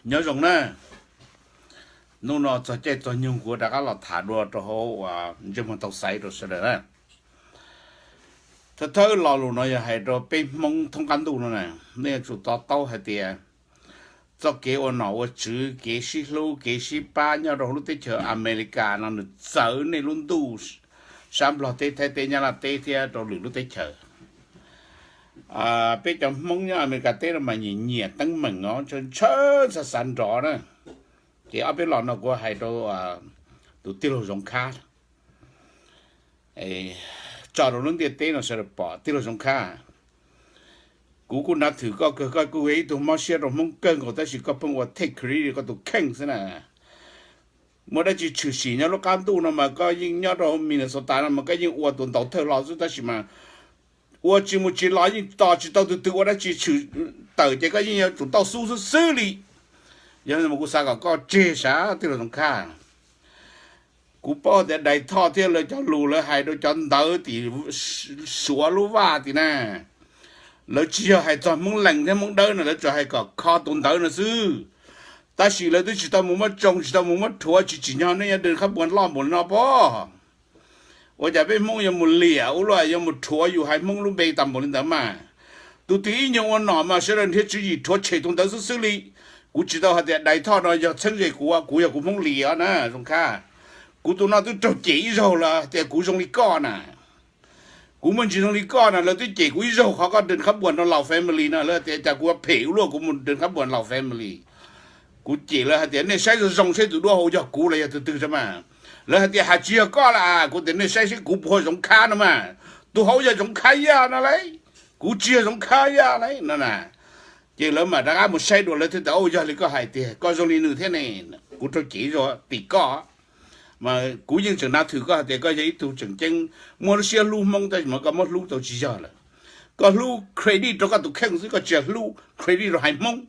Nyob zoo na, hnub no txog caij txog nyoog kuv rov qab los tham dua rau hauv uas ntsej muag tau xaiv rau sawv daws na. Thawj thawj lo lus no yog hais rau peb Hmoob thoob qab ntuj no na, nej yuav tsum to taub hais tias txoj kev ua nom ua tswv, kev sib hlub kev sib pab nyob rau hauv lub teb chaws Amelikas no nws txawv nej lub ntuj sab Nplog teb, Thaib teb, Nyab Laj teb thiab rau lwm lub teb chaws. Peb cov Hmoob nyob Amelikas teb no mas nyiam nyiam teeb meem os, ntshaw ntshaw xav xav nrov na. Ces ob peb lo no kuv hais rau tus tij laug Zoov Khab, tso rau lub ntiaj teb no sawv daws pom. Tij laug Zoov Khab, kuv kuj nav thwm koj kawg, koj kuj yog ib tug mob siab rau Hmoob kawg nkaus, tab sis koj pheej ua take credit koj tus kheej xwb na. Muaj dab tsi tshwm sim nyob lub qab ntuj no mas koj yeej nyob rau Minnesota no mas koj yeej ua tus ntaus thawj hlo xwb, tab sis mas ua tsis mus tsis los yeej tos tsis tau tus twg ua dab tsi tshwm tawm ces koj yeej yuav tsum tau xub xwb xwb li. Yog li mas kuv xav kom koj tseg sav tij laug Zoov Khab. Kuv paub tias Dais Thoj thiab lawv cov lus lawv hais rau cov ntawv tim Suav lub vaj tim na, lawv tsis yog hais txog Hmoob Lees thiab Hmoob Dawb no, lawv tsuas hais kom kho tus ntawv no xwb. Tab sis lawv twb tsis tau mus muab tsoo, tsis tau mus muab rhuav, tsis tsim nyog nej nyob dwm qhab npuas loj npaum li no pob. Ua cas peb Hmoob yuav mus liam ua luaj, yuav mus rhuav yus haiv Hmoob lub npe tas npaum li ntawd mas? Tus twg ib nyuag ua nom mas sawv daws nrhiav tswv yim rhuav tshem tus ntawd xwb xwb li. Kuv tsis tau hais tias Dais Thoj no yog txheeb ze kuv, kuv yog kuv Hmoob Lis os na Zoov Khab. Kuv tus no twb raug cem ib zaug los tias kuv zoo li koj na. Kuv muaj ntsis zoo li koj na, lawv twb cem kuv ib zaug qhov koj dwm qhab npuas rau Laus family no, lawv tias cas kuv phem ua luaj kuv mus dwm qhab npuas Laus family. Kuv cem lawv hais tias nej saib zoo zoo saib tus duab hauv yog kuv los yog tus twg tso mas. Lawv hais tias hais tsis yog koj las, kuv tias nej saib saib kuv puas yog Zoov Khab no mas. Tus hauv yog Zoov Khab Yaj no lauj, kuv tsis yog Zoov Khab Yaj lauj no na. Ces lawv mam rov qab mus saib dua lawv thiaj tias, yog li koj hais tiag koj zoo li nws thiab ne. Kuv raug cem zog tim koj, mas kuv yeej tseem nav thwm koj hais tias koj yog ib tug tseem ceeb muaj lub siab hlub Hmoob, tab sis mas koj muab hlub tau tsis yog lawm. Koj hlub credit rau koj tus kheej xwb, koj tsis hlub credit rau haiv Hmoob.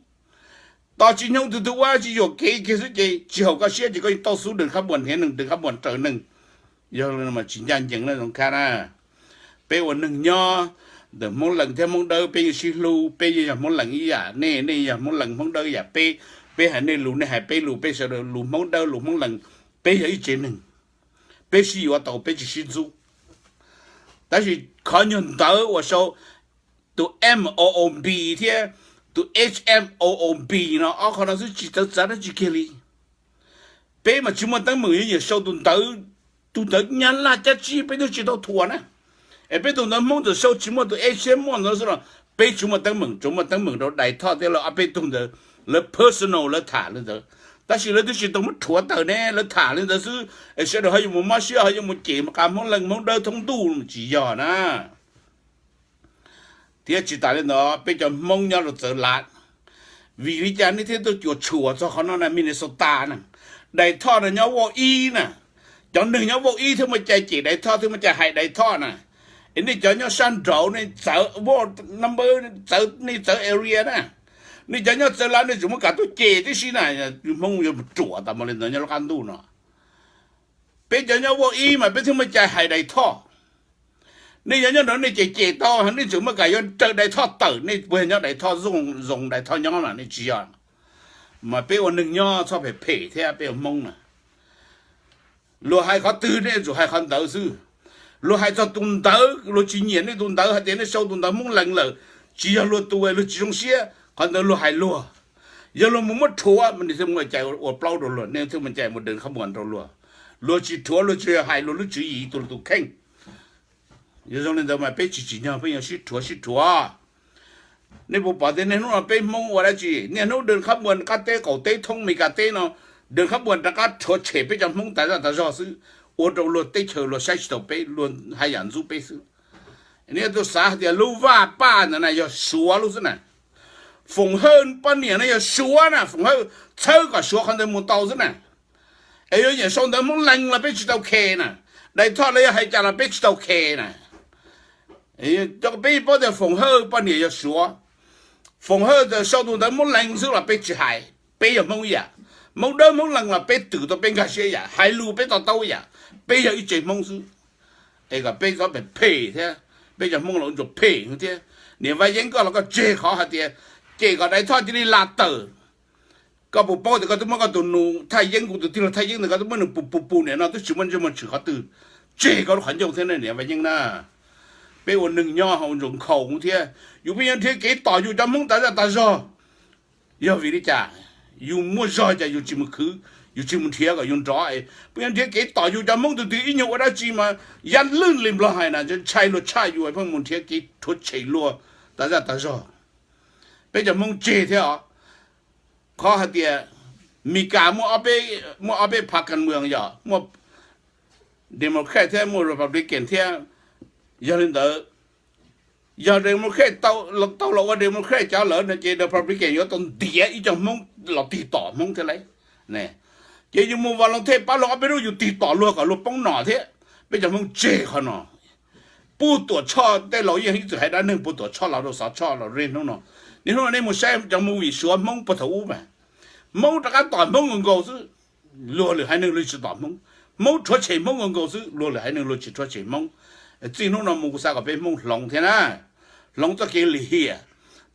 Tos tsis nyoog tus twg ua tsis yuam kev kiag xwb ces tsis haum koj siab ces koj yeej tau xub dwm qhab npuas, nrhiav neeg dwm qhab npuas raws neeg. Yog li no mas tsis ncaj ncees na Zoov Khab na. Peb ua neeg nyob ntawm Hmoob Lees thiab Hmoob Dawb peb yeej sib hlub, peb yeej yog Hmoob Lees ib yam, nej nej yog Hmoob Lees Hmoob Dawb ib yam, peb peb hais nej lus nej hais peb lus, peb sawv daws lus Hmoob Dawb lus Hmoob Lees, peb yog ib tsev neeg, peb sib yuav tau peb tsis sib ntxub. Tab sis qhov nyuag ntawv uas sau tus M O O B thiab tus H M O O B no, ob qho no xwb tsis txawv txav dab tsi kiag li. Peb mas tsis muaj teeb meem yuav nyiam sau tus ntawv, tus ntawv Nyab Laj cab tsib peb twb tsis tau thuam na. Es peb tus ntawv Hmoob txawm sau tsis muaj tus H thiab muaj ntawd xwb los peb tsis muaj teeb meem, tsuas muaj teeb meem rau Dais Thoj thiab lawv ob peb tug ntawd, lawv personal lawv tham li ntawd. Tab sis lawv twb tsis tau muab rhuav tawm ne, lawv tham li ntawd xwb es sawv daws ho yuav mus mob siab ho yuav mus cem mus qa Hmoob Lees Hmoob Dawb thoob ntuj, tsis yog na. Thiab tsis tas li ntawd peb cov Hmoob nyob rau Txawv Lav, vim li cas nej thiaj tuaj cuam tshuam txog qhov no na? Minnesota na, Dais Thoj no nyob Vauj Ib na, cov neeg nyob Vauj Ib thiaj muaj cai cem Dais Thoj thiaj muaj cai hais Dais Thoj na. Es nej cov nyob sab nraud nej txawv, txawv, nej txawv area na, nej cov nyob Txawv Lav nej tseem muab kam tuaj cem tib si na. Hmoob yuav mus ruam tas mus li ntawd nyob lub qab ntuj no. Peb cov nyob Vauj Ib mas peb thiaj muaj cai hais Dais Thoj. Nej yog nyob nraud nej cem cem tau, nej tseem muaj kam yuav raws Dais Thoj tawm, nej puas yog nyob Dais Thoj zoo, Dais Thoj nyob na? Nej tsis yog. Mas peb ua neeg nyob txhob phem phem thiab peb ua Hmoob na. Luag hais qhov twg nej yuav tsum hais qhov ntawd xwb. Luag hais txog tus ntawd, luag tsis nyiam nej tus ntawd hais tias nej sau tus ntawd Hmoob Lees lawm, tsis yog luag tus, luag tsis zoo siab, qhov ntawd luag hais luag. Yog luag mus muab rhuav mas nej thiaj muaj cai ua plaub rau luag, nej thiaj muaj cai mus dwm qhab npuas rau luag. Luag tsis rhuav, luag tsuas yog hais luag lub tswv yim tus, tus kheej. Yog zoo li ntawd mas peb tsis tsim nyog peb yuav sib rhuav sib rhuav. Nej puas pom tias niaj hnub no peb Hmoob ua dab tsi? Niaj hnub dwm qhab npuas qab teb qaum teb thoob Meskas teb no, dwm qhab npuas rov qab rhuav tshem peb cov Hmoob tas zaj tas zog xwb, ua rau luag teb chaws luag saib tsis taus peb, luag haj yam ntxub peb xwb. Nej tus xav hais tias lub Vaj Paj ntawd na yog Suav lub xwb na. Foom Hawj poj niam no yog Suav na, Foom Hawj txhawb kom Suav qhov ntawd mus tau xwb na. Es yuav nyiam sau ntawv Hmoob Lees los peb tsis tau khe na. Dais Thoj lawv yuav hais cas los peb tsis tau khe na. Peb paub tias Foom Hawj poj niam yog Suav. Foom Hawj txawm sau tus ntawv Hmoob Lees xwb los peb tsis hais, peb yog Hmoob ib yam. Hmoob Dawb Hmoob Lees los peb twm tau peb nkag siab ib yam, hais lus peb to taub ib yam, peb yog ib tsev Hmoob xwb. Es kom peb txhob phem phem thiab, peb cov Hmoob los ua ntsuas phem thiab. Niam Vaj Yeeb koj los koj tseg qhov hais tias cem kom Dais Thoj cia li la tawm. Koj puas paub tias koj twb muab koj tus nus thaj yeeb, kuv tus tij laug thaj yeeb ntawd koj twb muab nws pus pus pus niam no twb tsis muaj ntsej muag tshwm qhov twg. Tseg koj lub qhov ncauj thiab ne niam Vaj Yeeb na. Peb ua neeg nyob hauv ntsuas nkhaus thiab, yus pheej yuav nrhiav kev tom yus cov Hmoob tas zaj tas zog. Yog vim li cas? Yus muaj zog cas yus tsis mus khwv, yus tsis mus nrhiav kom yus nrov? Pheej yuav nrhiav kev tom yus cov Hmoob, tus twg ib nyuag ua dab tsi mas yab lwj li Nplog hais na, ntshai luag tshaj yus pheej mus nrhiav kev rhuav tshem luag tas zaj tas zog. Peb cov Hmoob tseg thiab os. Qhov hais tias Meskas muaj ob peb, muaj ob peb phav kas mws yog muaj Democrat thiab muaj Republican thiab. Yog li ntawd, yog Democrat tau los ua Democrat cov lawm no ces Republican yuav tau ntiav ib co Hmoob los tig tom Hmoob thiab lauj. Ces yus mus vas loos thej pab luag ob peb lub, yus tig tom luag kom luag poob nom thiab. Peb cov Hmoob tseg qhov no. Puag Tuam Tshoj, tej laus yeej ib txwm hais dab neeg puag Tuam Tshoj los rau Xov Tshoj los rau hnub no. Niaj hnub no nej mus saib cov movie Suav Hmoob puag thaum ub mas, Hmoob rov qab tom Hmoob nkaus nkaus xwb, luag lwm haiv neeg luag tsis tom Hmoob. Hmoob rhuav tshem Hmoob nkaus nkaus xwb, luag lwm haiv neeg luag tsis rhuav tshem Hmoob. Txij hnub no mus kuv xav kom peb Hmoob hloov thiab na, hloov txoj kev lim hiam.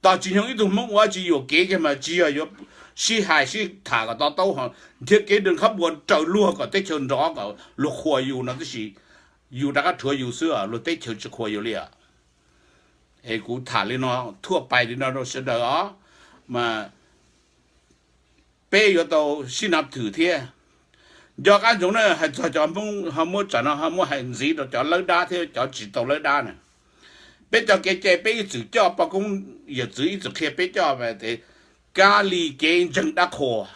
Tos tsis nyoog ib tug Hmoob ua tsis yuam kev kiag mas tsis yog yuav sib hais sib tham kom to taub ho nrhiav kev nrog qhab npua raws luag kom teb chaws nrov kom luag qhuas yus no tib si. Yus rov qab rhuav yus xwb, luag teb chaws tsis qhuas yus li os. Es kuv tham li no, thuaj pais li no rau sawv daws os, mas peb yuav tau sib nab thwm thiab. Nco qab ntsoov na, hais txog cov Hmoob ho muab tsam no ho muab hais ntxiv rau cov lawb dab thiab cov tsis tau lawb dab na. Peb cov kev cai peb ib txwm coj, poj koob yawm txwv ib txwm qhia peb coj mas tias kab li kev ntseeg dab qhuas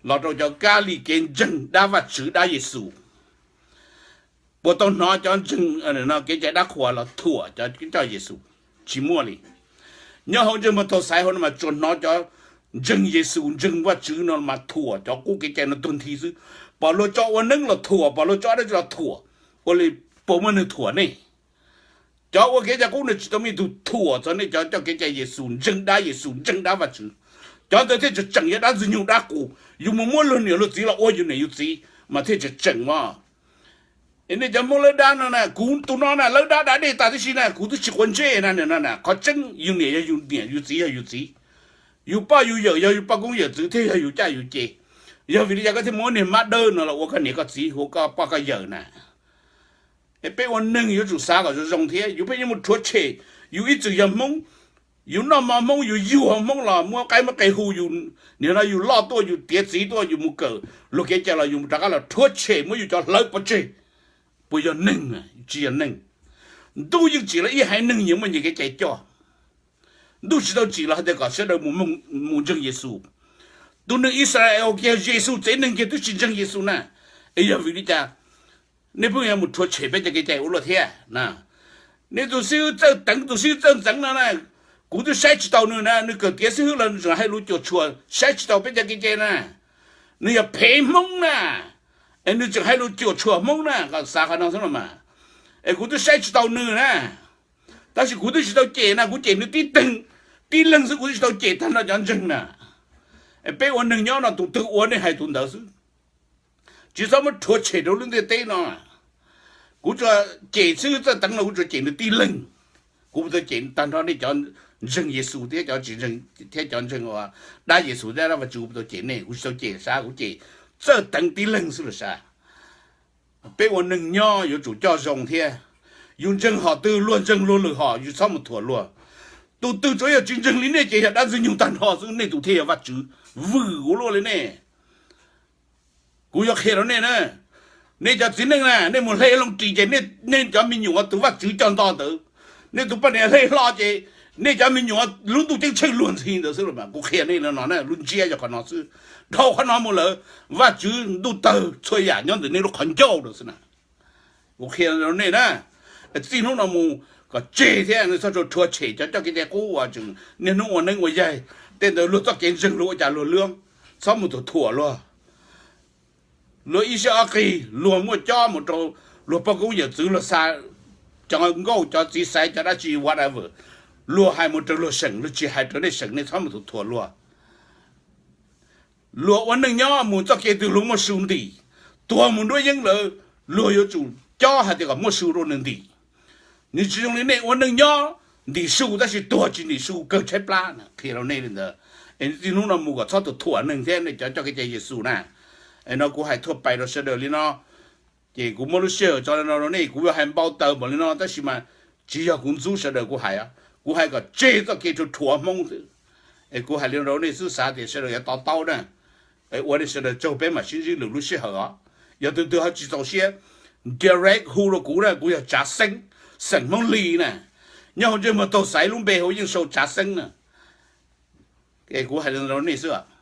los rau cov kab li kev ntseeg dab Vajtswv dab Yexus. Puas tau hnov cov ntseeg no kev cai dab qhuas los thuam cov coj Yexus? Tsis muaj li. Nyob hauv ntseeg mas tau xaiv hauv no mas tsuas hnov cov ntseeg Yexus ntseeg Vajtswv no mas thuam cov qub kev cai no tuag nthi xwb. Pom luag tso ua neeb los thuam, pom luag tso dab tsi los thuam. Ua li puas muaj neeg thuam nej? Cov ua kev cai qub no tsis tau muaj ib tug thuam txog nej cov coj kev cai Yexus ntseeg dab Yexus ntseeg dab Vajtswv. Cov ntawd thiaj tseem tseem yog dab ntxwg nyoog dab qus, yus mus muab luag niam luag txiv los ua yus niam yus txiv mas thiaj tseem tseem os. Es nej cov Hmoob lawb dab no na, kuv tus no na lawb dab da dej tas tib si na, kuv twb tsis quav ntsej na, no na qhov tseeb yus niam yog yus niam, yus txiv yog yus txiv, yus poj yus yawm yog yus poj koob yawm txwv thiaj yog yus caj yus ces. Yog vim li cas koj thiaj muab niag mab dawb no los ua koj niam koj txiv, ua koj poj koj yawm na? Es peb ua neeg yuav tsum xav kom zoo zoo thiab, yus pheej yuav mus rhuav tshem. Yus ib txwm yog Hmoob, yus noj mov Hmoob, yus yug Hmoob los muab qaib muab qe hu yus, nim no yus loj tuaj yus tiav txiv tuaj yus mus kawm luag kev cai los yus rov qab los rhuav tshem muab yus cov hlawv pov tseg. Puas yog neeg? Tsis yog neeg. Ntuj yeej tsim los ib haiv neeg nyias muaj nyias kev cai coj. Ntuj tsis tau tsim los hais tias kom sawv daws mus ntseeg Yexus. Tus neeg Israel kiag, Yexus tsev neeg kiag twb tsis ntseeg Yexus na. Es yog vim li cas nej pheej yuav mus rhuav tshem peb cov kev cai ua luaj thiab na? Nej tus xib hwb Txawj Teev, tus xib hwb Txawj Ntxeev no na, kuv twb saib tsis taus nws na, nws kawm tiav xib hwb los nws tseem hais lus cuam tshuam, saib tsis taus peb cov kev cai na. Nws yog phem Hmoob na, es nws tseem hais lus cuam tshuam Hmoob na, kom xav qhov no xwb los mas. Es kuv twb saib tsis taus nws na, tab sis kuv twb tsis tau cem na, kuv cem nws tib teeg, tib leeg xwb, kuv twb tsis tau cem tag nrho cov ntseeg na. Es peb ua neeg nyob no tus twg ua nej hais tus ntawd xwb, tsis txhob muab rhuav tshem rau lub ntiaj teb no. Kuv tsuas cem xib hwb Txawj Teev no kuv tsuas cem nws tib leeg, kuv puas tau cem tag nrho nej cov ntseeg Yexus thiab cov tsis ntseeg, thiab cov ntseeg uas dab Yexus thiab dab Vajtswv, kuv puas tau cem nej? Kuv tsis tau cem sab, kuv cem Txawj Teev tib leeg xwb los sab. Peb ua neeg nyob yuav tsum coj zoo thiab. Yus ntseeg hom twg luag ntseeg luag lwm hom, yus txhob mus thuam luag. Tus twg tsuas yog tsis ntseeg li nej ces yog dab ntxwg nyoog tag nrho xwb, nej tus thiaj yog Vajtswv. Vwm ua luaj li nej. Kuv yuav qhia rau nej na, nej cov txiv neej na, nej mus hle loo ris ces nej cov me nyuam tus Vajtswv coj nto ntawd, nej tus poj niam hle hlo ces nej cov me nyuam lub ntuj ceeb tsheej luag ntxhi ntawd xwb los mas. Kuv qhia nej no na, lub ntsiab yog qhov no xwb. Dhau qhov no mus lawm, Vajtswv ntuj tawg txhua yam nyob ntawm nej lub qhov ncauj ntawd xwb na. Kuv qhia rau nej na, txij hnub no mus kom tseg thiab nej txhob rhuav tshem cov coj kev cai qub uas tseem niaj hnub ua neeb ua yaig. Tej ntawd luag txoj kev ntseeg luag ua cas luag lwb, txhob mus thuam thuam luag. Luag ib siab ob qig, luag muaj cob mus rau luag poj koob yawm txwv, luag xa cov nkauj cov txiv xaiv cov dab tsi whatever, luag hais mus rau luag seem, luag tsis hais rau nej seem, nej txhob mus thuam thuam luag. Luag ua neej nyob mus txoj kev twg luag muaj su ntim, tuag mus nruab yeeb lawm, luag yuav tsum cob hais tias kom muaj su rau nws ntim. Nws tsis zoo li nej ua neej nyob ntim su tab sis tuag tsis ntim su, kawg tshaib plab na, qhia rau nej li ntawd. Es txij hnub no mus kom txhob tus thuam neeg thiab nej cov coj kev cai Yexus na. Es no kuv hais thuaj pais rau sawv daws li no, ces kuv muab lub sij hawm tso li no rau nej, kuv yuav hais npau taws npaum li no tab sis mas tsis yog kuv ntxub sawv daws kuv hais, kuv hais kom tseg txoj kev rhuav rhuav Hmoob xwb. Es kuv hais li no rau nej xwb, xav tias sawv daws yuav to taub na. Es ua nej sawv daws tsaug, peb mam sib ntsib lwm lub sij hawm os. Yog tus twg ho tsis txaus siab, direct hu rau kuv na, kuv yog Tsav Xeeb, xeem Hmoob Lis na. Nyob hauv ntsej muag taug xaiv lub npe hu Yeej Sau Tsav Xeeb na. Es kuv hais li no rau nej xwb.